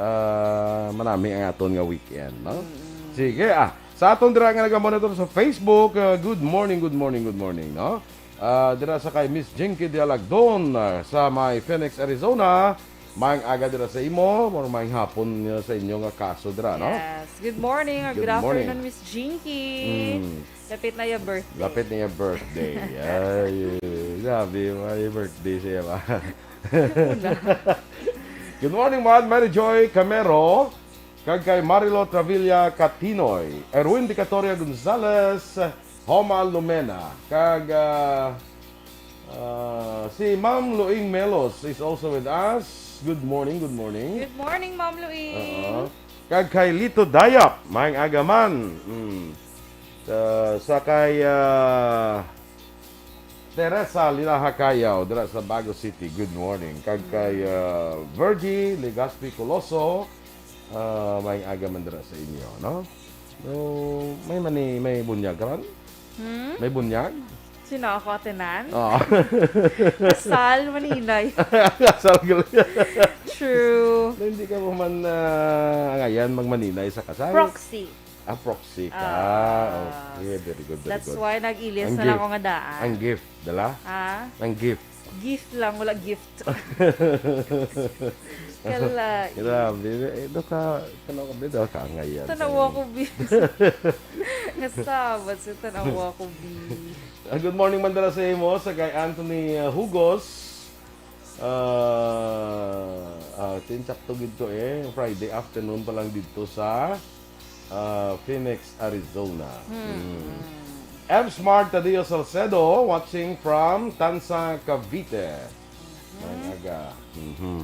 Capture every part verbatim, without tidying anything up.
ah, manami ang aton nga weekend, no? Mm-mm. Sige, ah, sa aton dira nga nagamonitor sa Facebook, ah, good morning, good morning, good morning, no? Ah, dira sa kay Miss Jinky Dialagdon, ah, sa may Phoenix, Arizona. Maayong aga dira sa imo, or maayong hapon, ah, sa inyo nga kaso dira, no? Yes. Good morning or Good good morning. afternoon, Miss Jinky. Mm. Lapit na yung birthday. Lapit na yung birthday. Ay, grabe, may birthday siya ba? Una. Good morning, Mad Mary Joy Camero. Kag kay Marilo Travilla Catinoy, Erwin Dicatoria Gonzalez, Homa Lumena, kag, ah, ah, si Ma'am Luing Melos is also with us. Good morning, good morning. Good morning, Ma'am Luing. Oo. Kag kay Lito Dayap, maayong aga man. Mm. Sa, sa kay, ah, Teresa Linaha Cayaw, dira sa Bago City, good morning. Kag kay, ah, Virgie Legaspi Coloso, ah, maayong aga man dira sa inyo, no? So, may mani, may bunyag ron? Hmm? May bunyag? Sino ako, atinan? Oo. Kasal, maninay. Kasal, gal- True. Na hindi ka mo man, ah, angayan magmaninay sa kasal? Proxy. Ah, proxy ka. Ah. Okay, very good, very That's good. why nag-ilis Ang na lang gift. ako nga daan. Ang gift, dala? Ha? Ang gift. Gift lang, wala gift. Kala. Grabe, eh, do ka, ano ka, be, do ka ngayon. Tanawa ko, bi. Nasabat sa tanawa ko, bi. Ah, good morning, Mandala, sa imo, sa kay Anthony, ah, Hugos. Ah, ah, tinsakto gid to, eh. Friday afternoon pa lang dito sa, ah, Phoenix, Arizona. Hmm. Mm. M Smart Tadeo Salcedo, watching from Tansa, Cavite. Mhm. Ang aga. Mhm.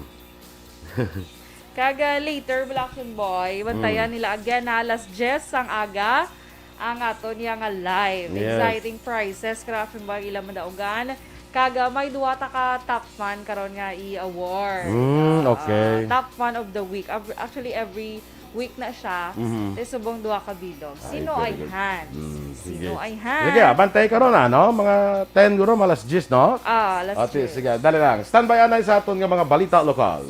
Kag, ah, later, Black and Boy, bantayan Mm. nila again na alas diyes sang aga ang aton niya nga live. Yes. Exciting prizes, Black and Boy, ila madaugan. Kag, ah, may duwa ta ka top man karon nga i-award. Mm, Ah, okay. Top man of the week. Av-, actually, every week na siya. Mhm. Kay subong duha ka bilog. Ay, Sino very ay good. Hans? Mm, Sino sige. ay Hans? Sige, abantay karon, ano? Mga ten guro, alas diyes, no? Ah, alas Ate, diyes. sige, dali lang. Standby anay sa aton nga mga balita lokal.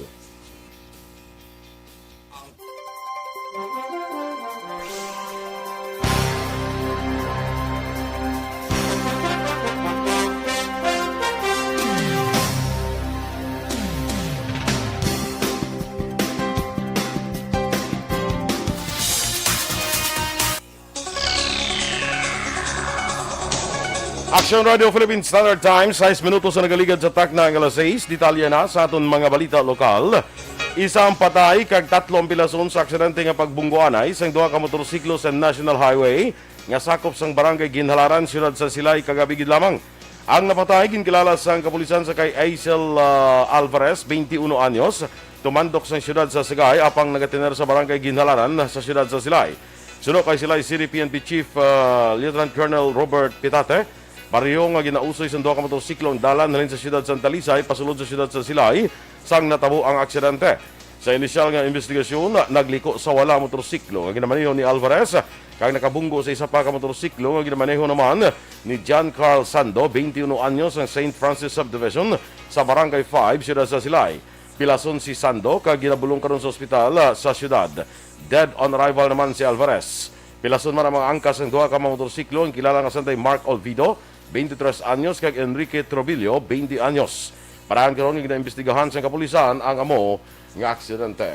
Action Radio Philippine Standard Time, sais minutos ang nagaligad sa takna nga alas sais. Detalye na sa aton mga balita lokal. Isa ang patay kag tatlo ang pilason sa aksidente nga pagbunggoanay sang duha ka motorsiklo sa National Highway nga sakop sang Barangay Ginhalaran, siyudad sa Silay, kagabi gid lamang. Ang napatay ginkilala sang kapulisan sa kay Aisel, ah, Alvarez, twenty-uno anyos, tumandok sang siyudad sa Sagay, apang nagatener sa Barangay Ginhalaran sa siyudad sa Silay. Suno kay Silay City P N P Chief, ah, Lieutenant Colonel Robert Pitate, pareho nga ginausoy sang duha ka motorsiklo ang dalan halin sa siyudad sa Talisay pasulod sa siyudad sa Silay sang natabo ang aksidente. Sa inisyal nga investigasyon, nagliko sa wala ang motorsiklo nga ginamaneho ni Alvarez kag nakabunggo sa isa pa ka motorsiklo nga ginamaneho naman ni John Carl Sando, twenty-uno anyos, ang Saint Francis Subdivision sa Barangay five, siyudad sa Silay. Pilason si Sando kag ginabulong karon sa ospital, ah, sa siyudad. Dead on arrival naman si Alvarez. Pilason man ang mga angkas sang duha ka mga motorsiklo, ang kilala nga sanday Mark Olvido, twenty-tres anyos, kag Enrique Trobillo, twenty anyos. Parahan karon nga ginaimbestigahan sang kapulisan ang amo nga aksidente.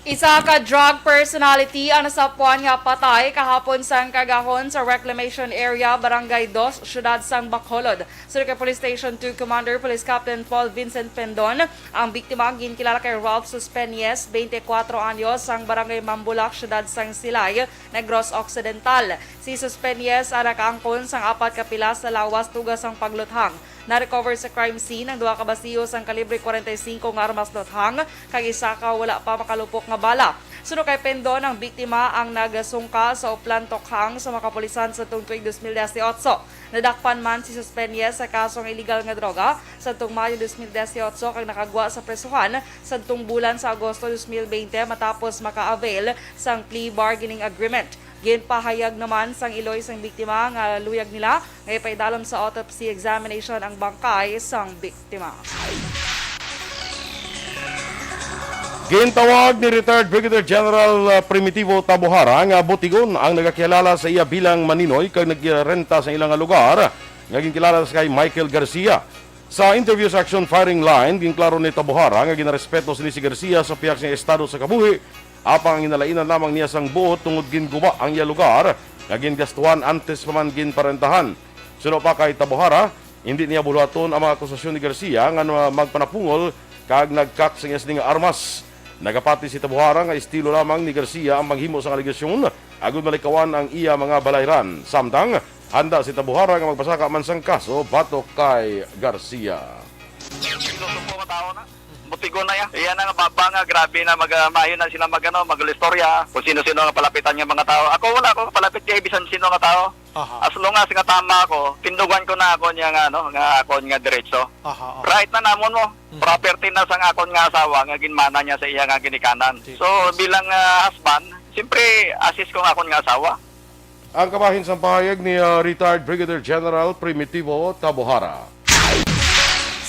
Isa ka drug personality ang nasapuan nga patay kahapon sang kagahon sa Reclamation Area, Barangay Dos, siyudad sang Bacolod. Suno kay Police Station two Commander Police Captain Paul Vincent Pendon, ang biktima ginkilala kay Ralph Suspeñez, twenty-kuwatro anyos, sang Barangay Mambulak, siyudad sang Silay, Negros Occidental. Si Suspeñez ang nakaangkon sang apat ka pilas sa lawas tuga sang pagluthang. Na-recover sa crime scene ang duha ka basiyo sang kalibre kwarenta y singko nga armas luthang kag isa ka wala pa makalupok nga bala. Suno kay Pendon, ang biktima ang nagsungka sa uplan tukhang sa mga kapulisan sadtong tuig dos mil disiotso. Nadakpan man si Suspeñez sa kaso nga iligal nga droga sadtong Mayo dos mil disiotso kag nakagwa sa presohan sadtong bulan sa Agosto dos mil bente matapos maka-avail sang plea bargaining agreement. Ginpahayag naman sang iloy sang biktima nga luyag nila nga ipaidalom sa autopsy examination ang bangkay sang biktima. Gintawag ni retired Brigadier General, uh, Primitivo Tabuhara nga butigon ang nagakilala sa iya bilang maninoy kag nagrenta sa ilang lugar nga ginkilala sa kay Michael Garcia. Sa interview sa Action Firing Line, ginklaro ni Tabuhara nga ginarespeto sini si Garcia sa pihak sa estado sa kabuhi, apang ang ginalainan lamang niya sang buot tungod ginguba ang iya lugar nga gingastuhan antes pa man ginparentahan. Suno pa kay Tabuhara, hindi niya buluhaton ang mga akusasyon ni Garcia nga na-, magpanapungol kag nagkak sa iya sini nga armas. Nagapati si Tabuhara nga estilo lamang ni Garcia ang panghimo sang alegasyon agud malikawan ang iya mga balayran. Samtang, handa si Tabuhara nga magpasaka man sang kaso batok kay Garcia. Sinusuko nga tao na. Butigon na yan. Iyan ang baba nga, grabe na mag, ah, maayo na sila mag, ano, mag-istorya kung sino-sino ang palapitan nga mga tao. Ako, wala akong palapit kay bisan sino nga tao. Aha. As long as nga tama ako, tindugan ko na ako niya nga, ano, nga akon nga diretso. Aha, aha. Right na namon mo. Mhm. Property na sang akon nga asawa nga ginmana niya sa iya nga ginikanan. Sige. So, bilang, ah, husband, siyempre, assist ko nga akon nga asawa. Ang kabahin sang pahayag ni, ah, retired Brigadier General Primitivo Tabuhara.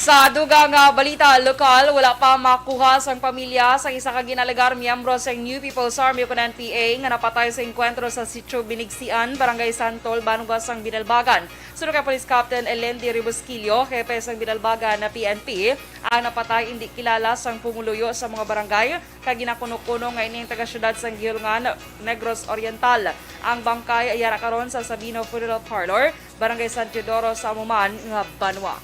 Sa dugang nga balita lokal, wala pa makuha sang pamilya sang isa ka ginalegar miyembro sang New People's Army ukon N P A nga napatay sa engkwentro sa Sitio Binigsian, Barangay Santol, Banwa sang Binalbagan. Suno kay Police Captain Elendi Rebusquillo, hepe sang Binalbagan na P N P, ang napatay indi kilala sang pumuluyo sa mga barangay kag ginakuno-kuno nga ining taga-siyudad sang Guihulngan, Negros Oriental. Ang bangkay yara karon sa Sabino Funeral Parlor, Barangay San Teodoro, sa amo man nga banwa.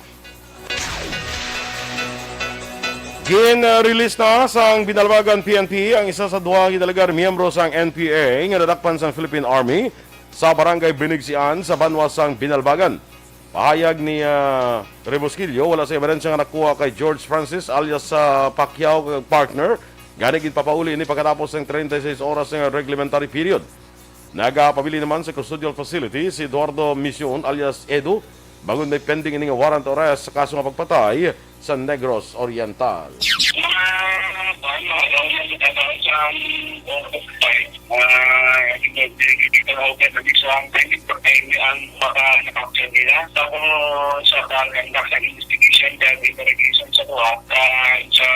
Gin-release na sang Binalbagan P N P ang isa sa duha nga ginalegar miyembro sang N P A nga nadakpan sang Philippine Army sa Barangay Binigsian sa banwa sang Binalbagan. Pahayag ni, ah, Rebusquillo, wala sa ebidensiya nga nakuha kay George Francis alias, ah, Pacquiao kag partner, gani ginpapauli ini pagkatapos sang treinta y seis oras nga reglementary period. Nagapabilin naman sa custodial facility si Eduardo Mision alias Edu, bangod may pending ini nga warrant of arrest sa kaso nga pagpatay sa Negros Oriental. Mga, ano, ano, ano, ano, sa, ah, hindi ko dito na open na gusto ang pending pagkain ang baka na-capture nila. Tapos, sa pagkanda sa investigation, dahil interrogation sa kuha, ah, sa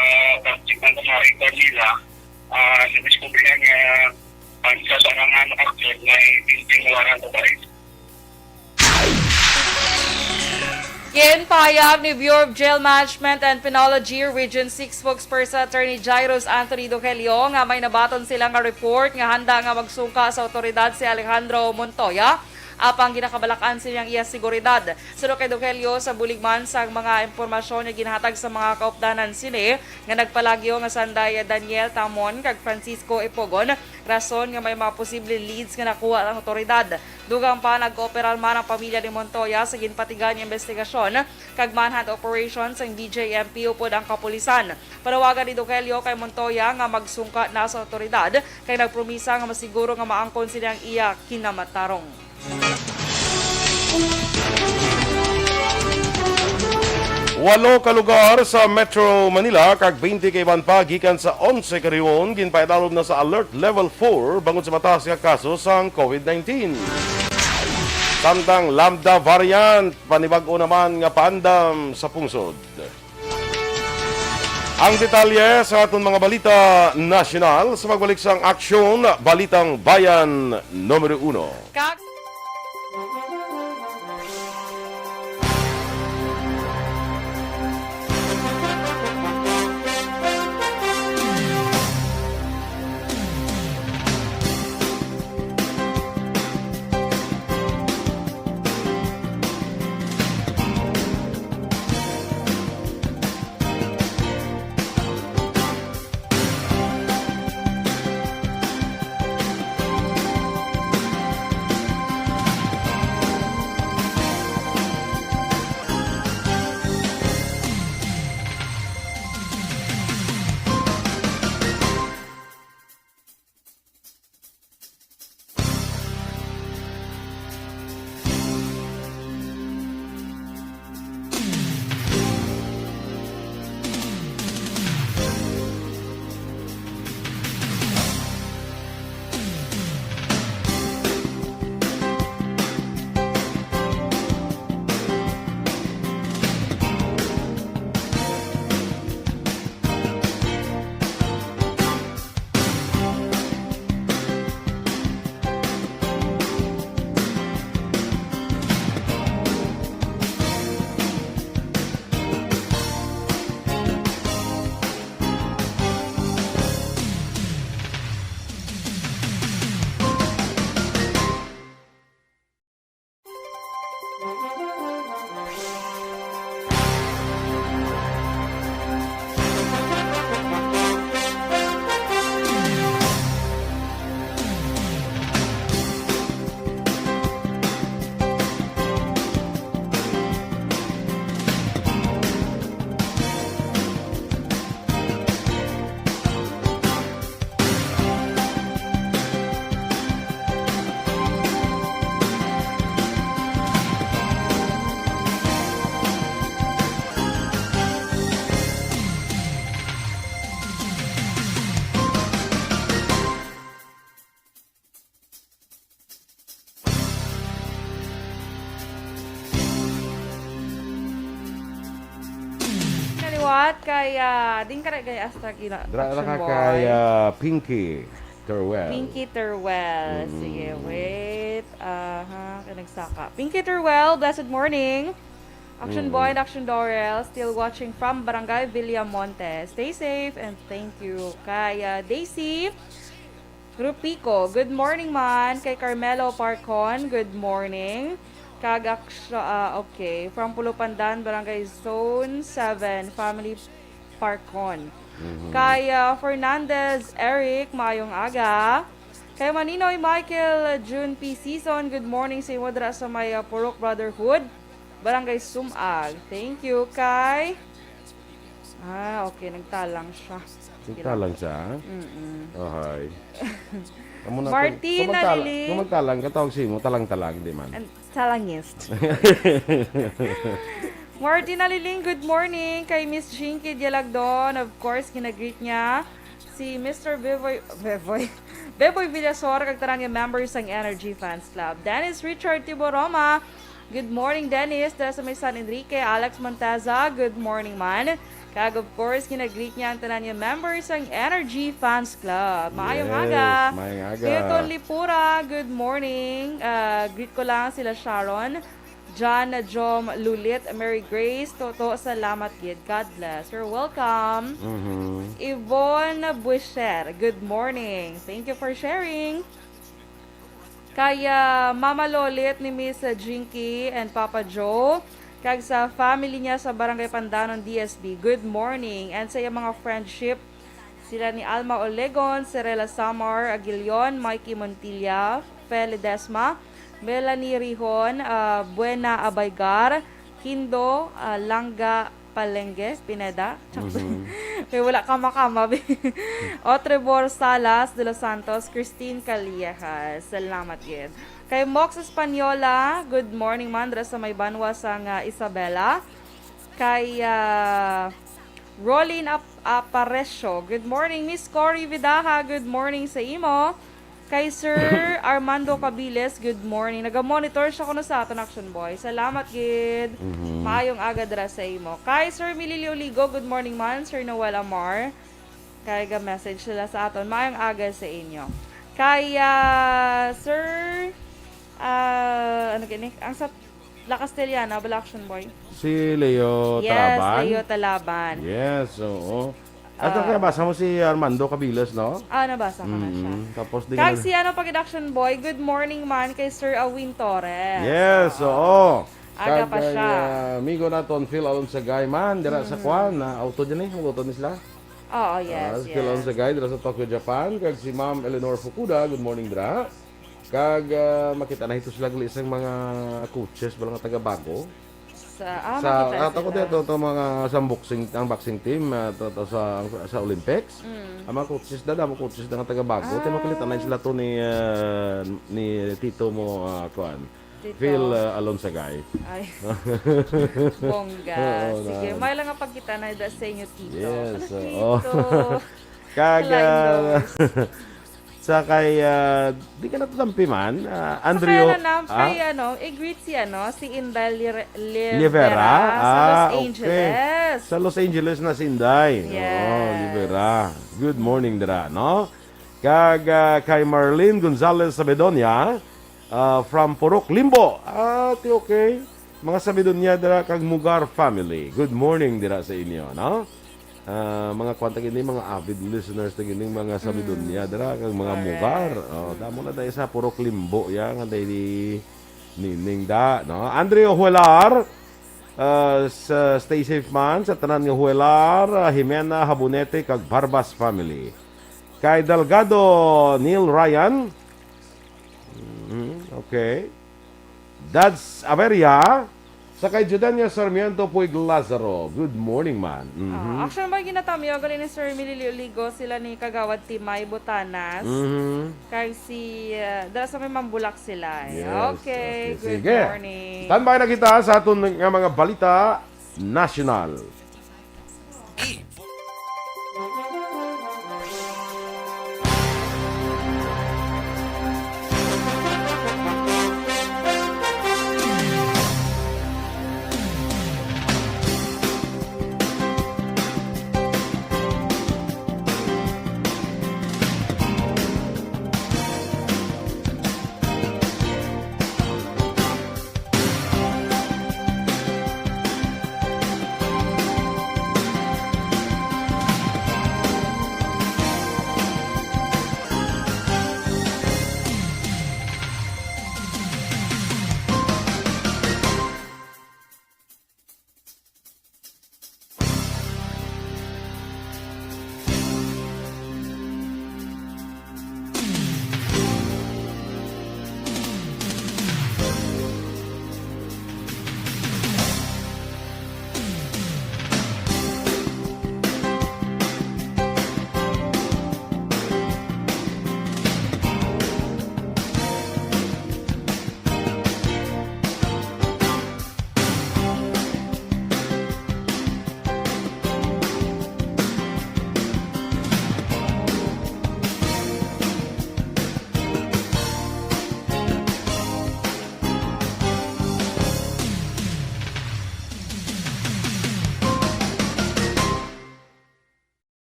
pagtignan ng mga record nila, ah, nadiskubrihan nga ang isa sa mga na-capture may pending warrant of arrest. Ginpahayag ni Bureau of Jail Management and Penology Region six spokesperson Attorney Jairus Anthony Dugelio nga may nabaton sila nga report nga handa nga magsungka sa awtoridad si Alejandro Montoya, apang ginakabalak-an sini ang iya seguridad. Suno kay Dugelio, sa bulig man sang mga impormasyon nga ginhatag sa mga kaupdanan sini nga nagpalagyo nga sanday Daniel Tamon kag Francisco Ipogon, rason nga may mga posible leads nga nakuha ang awtoridad. Dugang pa, nag-ooperar man ang pamilya ni Montoya sa ginpatigan nga investigasyon, kag manhunt operation sang B J M P upod ang kapulisan. Panawagan ni Dugelio kay Montoya nga magsungka na sa awtoridad, kay nagpromisa nga masiguro nga maangkon sini ang iya kinamatarong. Walo ka lugar sa Metro Manila kag twenty ka iban pa gikan sa onse ka rehiyon ginpaidalom na sa Alert Level four bangod sa mataas nga kaso sang COVID nineteen. Samtang Lambda variant, panibag-o naman nga paandam sa pungsod. Ang detalye sa aton mga balita nasyonal sa pagbalik sang Aksyon, Balitang Bayan numero uno. Kag At kay, ah, din ka na kay Astra Gina, Dra ra Action ka Boy. kay, ah, Pinky Teruel. Pinky Teruel. Mm. Sige, wait. Aha, kay nagsaka. Pinky Teruel, blessed morning. Action Mm. Boy and Action Dorel, still watching from Barangay Villamonte. Stay safe and thank you. Kay, ah, Daisy Rupico, good morning man. Kay Carmelo Parcon, good morning. Kag Aksha, ah, okay. From Pulupandan, Barangay Zone seven, Family Parcon. Mhm. Kay, ah, Fernandez Eric, maayong aga. Kay Maninoy Michael June P. Season, good morning sa imo dira sa may, ah, Purok Brotherhood, Barangay Sumag. Thank you. Kay, ah, okay, nagtalang siya. Sige lang. Nagtalang siya? Mm-mm. Ahay. Amo na to. Martina Kung magtala-, Liling. kung magtalang, katawag sa imo, talang-talang, di man. An-, talangist. Martina Liling, good morning. Kay Miss Jinky Dialagdon, of course, ginagreet niya si Mister Beboy, Beboy, Beboy Villasor, kag tanan nga members sang Energy Fans Club. Dennis Richard Tiboroma, good morning, Dennis. Dala sa may San Enrique, Alex Monteza, good morning man. Kag of course, ginagreet niya ang tanan nga members sang Energy Fans Club. Maayong Yes, aga. maayong aga. Hilton Lipura, good morning. Ah, greet ko lang sila Sharon, John, Jom, Lulit, Mary Grace, Toto, salamat gid. God bless. You're welcome. Mhm. Yvonne Buisher, good morning. Thank you for sharing. Kay, ah, Mama Lolit ni Miss Jinky and Papa Joe, kag sa family niya sa Barangay Pandanon, D S B, good morning. And sa iyang mga friendship, sila ni Alma Olegon, Serela Samar Aguilion, Mikey Montilla, Fe Ledesma, Melanie Rihon, ah, Buena Abaygar, Kindo, ah, Langga Palengge, Pineda. Mhm. Kay wala ka makama, be. Otrebor Salas de los Santos, Christine Callejas. Salamat gid. Kay Mox Española, good morning man, dira sa may banwa sang Isabela. Kay, ah, Rolin Ap-, Aparecio, good morning. Miss Cory Vidaja, good morning sa imo. Kay Sir Armando Cabiles, good morning. Naga-monitor siya kuno sa aton, Action Boy. Salamat gid. Mhm. Maayong aga dira sa imo. Kay Sir Mililio Ligo, good morning man. Sir Noel Amar, kay ga-message sila sa aton. Maayong aga sa inyo. Kay, ah, Sir, ah, ano gini? Ang sa La Castellana, bala, Action Boy. Si Leo Yes, Talaban? Leo Talaban. Yes, oo. At Ah. kaya basa mo si Armando Cabiles, no? Ah, nabasa ko na siya. Mm, tapos di Kag na si ano, pag Action Boy, good morning man kay Sir Awin Torres. Yes, Oo. oo. Aga Kag pa kay, siya. ah, amigo naton, Phil Alonsagay man, dira sa Mm. kwan, na auto dyan eh, ang auto ni sila. Oo, yes, Ah, si Phil yes. Alonsagay, dira sa Tokyo, Japan. Kag si Ma'am Eleanor Fukuda, good morning, dira. Kag, ah, makita na hito sila gali sang mga coaches, wala nga taga-Bago. Sa, ah, Sa, makita ah, sila. Ako dito, to mga sa boxing, ang boxing team, ah, to, to sa, sa Olympics. Mm. Ang mga coaches na, damo coaches na nga taga-Bago. Te, Ah. makilita na sila to ni, ah, ni Tito mo, ah, kuan, Tito. Phil, ah, Alonsagay. Ay. Bongga. Oo, Sige, na. may lang nga pagkita na da sa inyo, Tito. Yes, Ano, oo. Tito? Kag, Lain ah, doors. sa kay, ah, di ka natutampi man, ah, Sa Andrew, kaya na, ah? Kay, ano, i-greet si, ano, si Inday Lire-, Livera Livera sa Los Ah, okay. Angeles. Sa Los Angeles na si Inday. Oo, Yes. Livera. Good morning, dira, no? Kag, ah, kay Marlene Gonzalez Sabedonia, ah, from Purok Limbo. Ah, okay, okay. Mga Sabedonia dira kag Mugar family. Good morning dira sa inyo, no? Ah, mga kwan ta gini, mga avid listeners ta gini, mga Sabedonia Mm. dira kag mga Correct. Mugar. Oh, Mm. damo na tayo sa Purok Limbo, ya, nga tayo ni Nining da, no? Andre Ojuelar, ah, sa Stay Safe Man, sa tanan nga Ojuelar, ah, Jimena, Habonete, kag Barbas family. Kay Delgado, Neil Ryan. Mhm, okay. Dads Averia, sa kay Judenia Sarmiento Puig Lazaro. Good morning, man. Mhm. Ah, actually, may ginatamyo, gali ni Sir Mililio Ligo, sila ni Kagawad Timay Botanas. Mhm. Kag si, ah, dala sa may Mambulak sila, eh. Yes, Okay, okay. good Sige. morning. Standby na kita sa aton nga mga balita nasyonal.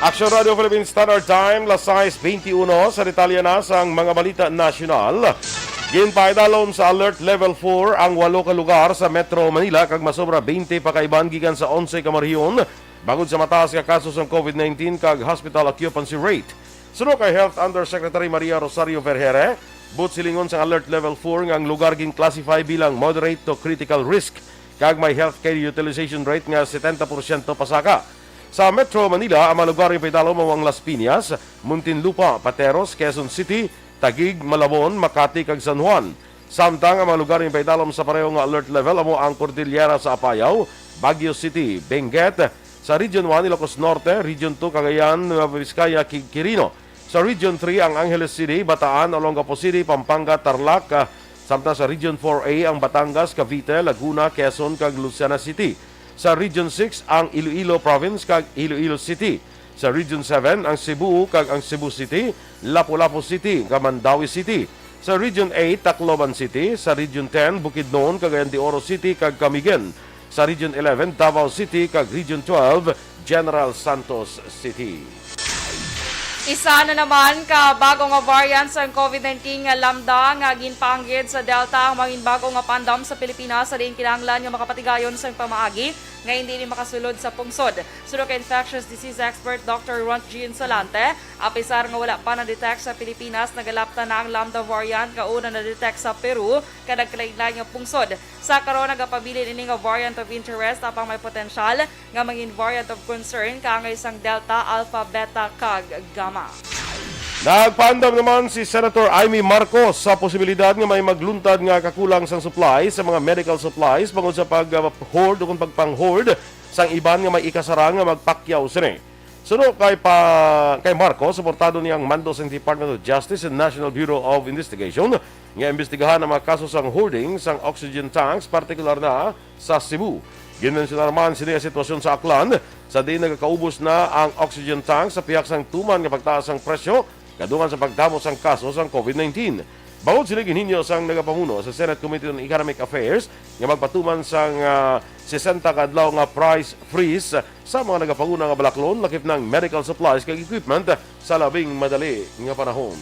Action Radio Philippine Standard Time, las sais beintiuno. Sa detalye na sang mga balita nasyonal, ginpaidalom sa Alert Level four ang walo ka lugar sa Metro Manila kag masobra twenty pa ka iban gikan sa onse ka mga rehiyon bangod sa mataas nga kaso sang COVID nineteen kag hospital occupancy rate. Suno kay Health Undersecretary Maria Rosario Vergere, buot silingon sang Alert Level four nga ang lugar gin-classify bilang moderate to critical risk kag may healthcare utilization rate nga setenta porsyento pasaka. Sa Metro Manila, ang mga lugar nga paidalom mao ang Las Piñas, Muntinlupa, Pateros, Quezon City, Taguig, Malabon, Makati, kag San Juan. Samtang ang mga lugar nga paidalom sa pareho nga alert level amo ang Cordillera sa Apayao, Baguio City, Benguet, sa Region one, Ilocos Norte, Region two, Cagayan, Nueva Vizcaya, kag Quirino. Sa Region three, ang Angeles City, Bataan, Olongapo City, Pampanga, Tarlac, ah, samtang sa Region four A, ang Batangas, Cavite, Laguna, Quezon, kag Lucena City. Sa Region six, ang Iloilo Province kag Iloilo City. Sa Region seven, ang Cebu kag ang Cebu City, Lapu-Lapu City, kag Mandaue City. Sa Region eight, Tacloban City. Sa Region ten, Bukidnon, Cagayan de Oro City, kag Camiguin. Sa Region eleven, Davao City, kag Region twelve, General Santos City. Isa na naman ka bago nga variant sang COVID nineteen nga Lambda nga ginpaanggid sa Delta ang mangin bago nga pandam sa Pilipinas, sa diin kinahanglan nga makapatigayon sang pamaagi nga hindi ini makasulod sa pungsod. Suno kay infectious disease expert Doctor Ronald G. Insolante, apisar nga wala pa na-detect sa Pilipinas, nagalapta na ang Lambda variant nga una na-detect sa Peru kag nagkalain-lain nga pungsod. Sa karon, nagapabilin ini nga variant of interest, apang may potensyal nga mangin variant of concern kaangay sang Delta, Alpha, Beta, kag Gamma. Nagpaandam naman si Senator Imee Marcos sa posibilidad nga may magluntad nga kakulang sang supply sa mga medical supplies bangod sa pag-hoard o kung pagpang-hoard sang iban nga may ikasarang nga magpakyaw sini. Suno kay pa, kay Marcos, suportado niya ang mando sang Department of Justice and National Bureau of Investigation nga imbestigahan ang mga kaso sang hoarding sang oxygen tanks, partikular na sa Cebu. Ginmensyonar man sini ang sitwasyon sa Aklan, sa diin nagakaubos na ang oxygen tank sa pihak sang tuman nga pagtaas sang presyo kadungan sa pagdamo sang kaso sang COVID nineteen. Bangod sini, ginhinyo sang nagapamuno sa Senate Committee on Economic Affairs nga magpatuman sang, ah, sesenta ka adlaw nga price freeze sa mga nagapanguna nga balaklon, lakip na ang medical supplies kag equipment sa labing madali nga panahon.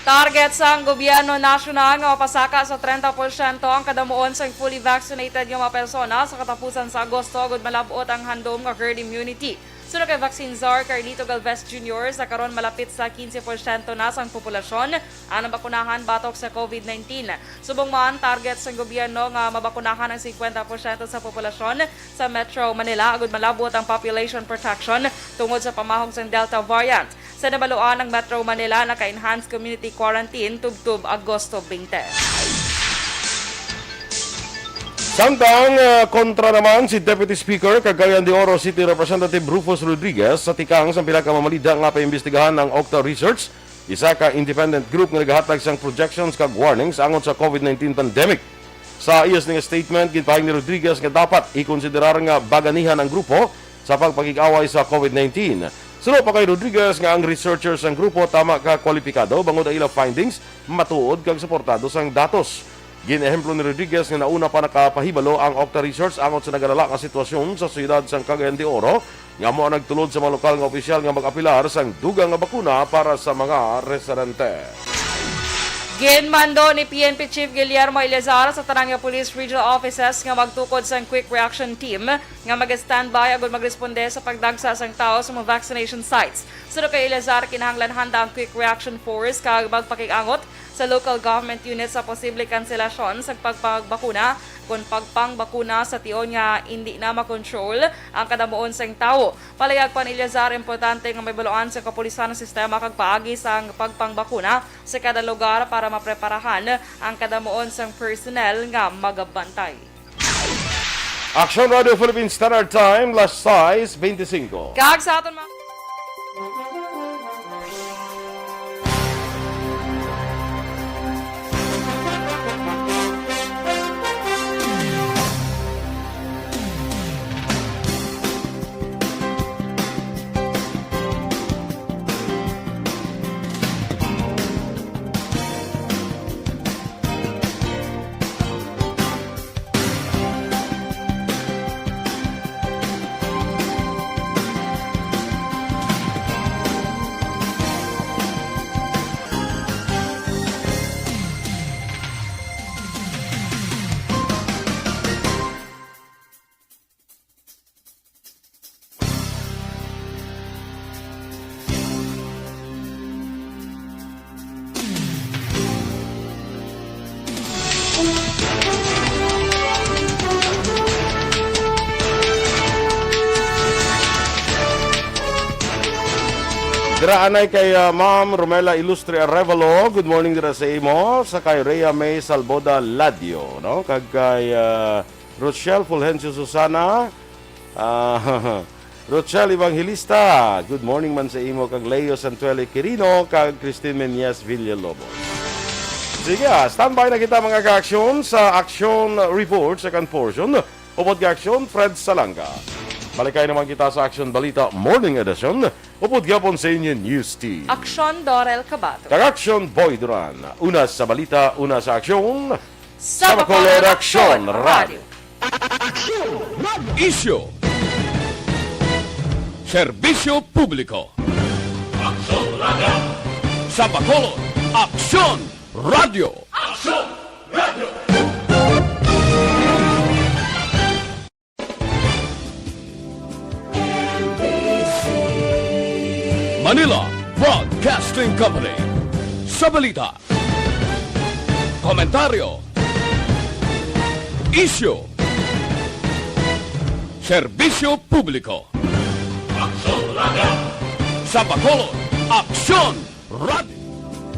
Target sang gobyerno nasyonal nga mapasaka sa trenta porsyento ang kadamuon sang fully vaccinated nga mga persona sa katapusan sa Agosto, agud malab-ot ang handom nga herd immunity. Suno kay Vaccine Czar Carlito Galvez Junior, sa karon malapit sa quince porsyento na sang populasyon ang nabakunahan batok sa COVID nineteen. Subong man, target sang gobyerno nga mabakunahan ang cincuenta porsyento sa populasyon sa Metro Manila agud malab-ot ang population protection tungod sa pamahog sang Delta variant. Sa nabaluan, ang Metro Manila naka-enhance community quarantine tubtob Agosto twenty. Samtang, ah, kontra naman si Deputy Speaker kag Cagayan de Oro City Representative Rufus Rodriguez sa tikang sang pila ka mamalida nga paimbestigahan ang Octa Research, isa ka independent group nga nagahatag sang projections kag warnings angot sa COVID nineteen pandemic. Sa iya sini nga statement, ginpahayag ni Rodriguez nga dapat ikonsiderar nga baganihan ang grupo sa pagpakig-away sa COVID nineteen. Suno pa kay Rodriguez nga ang researchers sang grupo tama ka kwalipikado bangod ang ila findings matuod kag suportado sang datos. Gin-ehemplo ni Rodriguez nga nauna pa nakapahibalo ang Octa Research angot sa nagalala nga sitwasyon sa siyudad sang Cagayan de Oro, nga amo ang nagtulod sa mga lokal nga opisyal nga mag-apilar sang dugang nga bakuna para sa mga residente. Ginmando ni P N P Chief Guillermo Eleazar sa tanan nga police regional offices nga magtukod sang quick reaction team nga mag-standby agud magresponde sa pagdagsa sang tawo sa mga vaccination sites. Suno kay Eleazar, kinahanglan handa ang quick reaction force kag magpakig-angot sa local government unit sa posible kanselasyon sa pagpangbakuna kon pagpangbakuna sa tion nga indi na makontrol ang kadamuon sang tawo. Palayag pa ni Eleazar, importante nga mahibaluan sa kapulisan ang sistema kag paagi sang pagpangbakuna sa kada lugar para mapreparahan ang kadamuon sang personnel nga magabantay. Aksyon Radio Philippine Standard Time, las sais bente singko. Kag sa aton mga Dira anay kay, ah, Ma'am Romela Ilustre Arevalo. Good morning dira sa imo. Sa kay Rhea May Salboda Ladio, no? Kag kay, ah, Rochelle Fulgencio Susana, ah, Rochelle Evangelista, good morning man sa imo, kag Leo Santueli Quirino, kag Christine Meñez Villalobos. Sige, ah, standby na kita, mga ka-aksyon, sa action report, second portion. Upod ka aksyon, Fred Salanga. Balikay naman kita sa Aksyon Balita Morning Edition. Upod gyapon sa inyo news team. Aksyon, Dorel Cabato. Kag aksyon, Boy Duran. Una sa balita, una sa aksyon. Sa Bacolod, Aksyon Radio. Isyu. Serbisyo publiko. Aksyon Radio. Sa Bacolod, Aksyon Radio. Aksyon Radio. Manila Broadcasting Company. Sa balita, komentaryo, isyu, serbisyo publiko. Aksyon Radio. Sa Bacolod, Aksyon Radio.